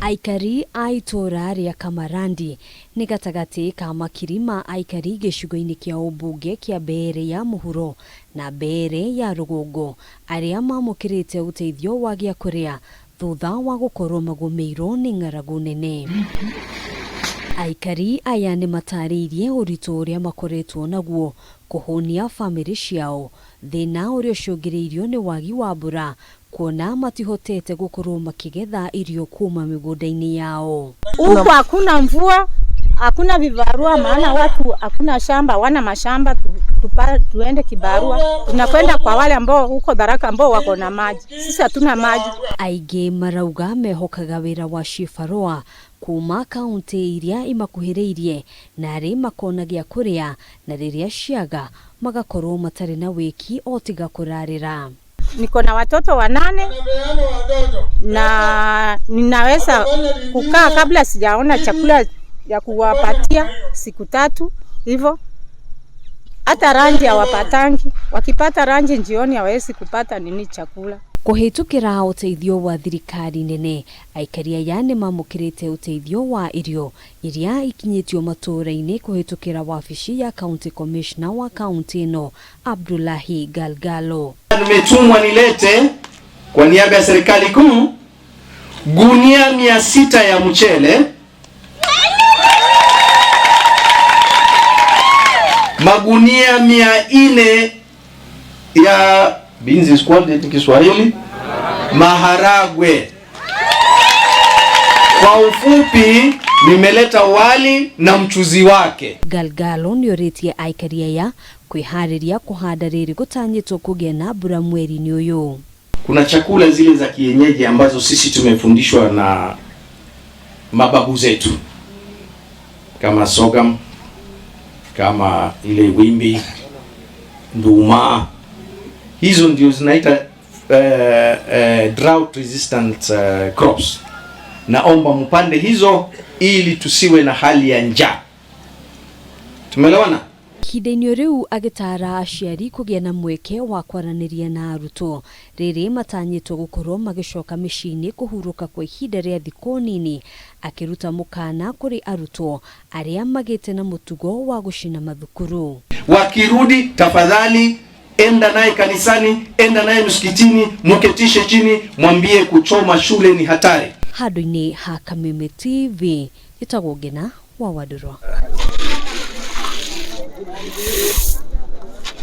Aikari a itũũra rĩa Kamarandi nĩ gatagatĩ ka makiri ma aikari gĩcigo-inĩ kĩa ũmbunge kĩa Mbeere ya mũhuro na Mbeere ya rũgongo arĩa mamũkĩrĩte ũteithio wa gĩa kũrĩa thutha wa gũkorwo magũmĩirwo nĩ ng'aragu nene. Aikari aya nĩ matarĩirie ũritũ ũrĩa makoretwo naguo kũhũnia bamĩrĩ ciao, thĩna ũrĩa ũcũngĩrĩirio nĩ wagi wa mbura kuona matihotete gukorwo makigetha irio kuma migunda-inĩ yao. Huku hakuna mvua, hakuna vibarua, maana watu hakuna shamba, wana mashamba tupa, tuende kibarua. Tunakwenda kwa wale ambao huko Tharaka ambao wako na maji, sisi hatuna maji. Aingĩ marauga mehokaga wĩra wa cibarũa kuma kaunti iria imakuhĩrĩirie narĩ makona gĩa kũrĩa na rĩrĩa ciaga magakorwo matarĩ na wĩki o tiga kũrarĩra. Niko na watoto 8 na ninaweza kukaa kabla sijaona chakula ya kuwapatia siku 3 hivyo. Hata rangi hawapatangi, wakipata rangi jioni hawawezi kupata nini chakula. Kũhĩtũkĩra ũteithio wa thirikari nene, aikari aya nĩ mamũkĩrĩte ũteithio wa irio iria ikinyĩtio matũũra-inĩ kũhĩtũkĩra wabici ya County Commissioner wa kaunti ĩno Abdullahi Galgalo. Nimetumwa nilete kwa niaba ya serikali kuu gunia 600 ya mchele, magunia 400 ya beans is called in Kiswahili, maharagwe. Kwa ufupi nimeleta wali na mchuzi wake. Galgalo nĩorĩtie aikari aya kwĩharĩria kũhanda rĩrĩ gũtanyĩtwo kũgĩa na mbura mweri-inĩ ũyũ. Kuna chakula zile za kienyeji ambazo sisi tumefundishwa na mababu zetu kama sorghum, kama ile wimbi, nduma. Hizo ndio zinaita drought resistant crops. Naomba mpande hizo ili tusiwe na hali ya njaa. Tumeelewana? Ihinda-inĩ rĩu agĩtara aciari kũgĩa na mweke wa kwaranĩria na arutwo rĩrĩ matanyĩtwo gũkorwo magĩcoka mĩciĩ-inĩ kũhurũka kwa ihinda rĩa thikũ nini, akĩruta mũkana kũrĩ arutwo arĩa magĩte na mũtugo wa gũcina mathukuru. Wakirudi tafadhali enda naye kanisani, enda naye msikitini, mketishe chini, mwambie kuchoma shule ni hatari. Handũ-inĩ ha Kameme TV, ĩtagwo Ngina wa Wandũrwa.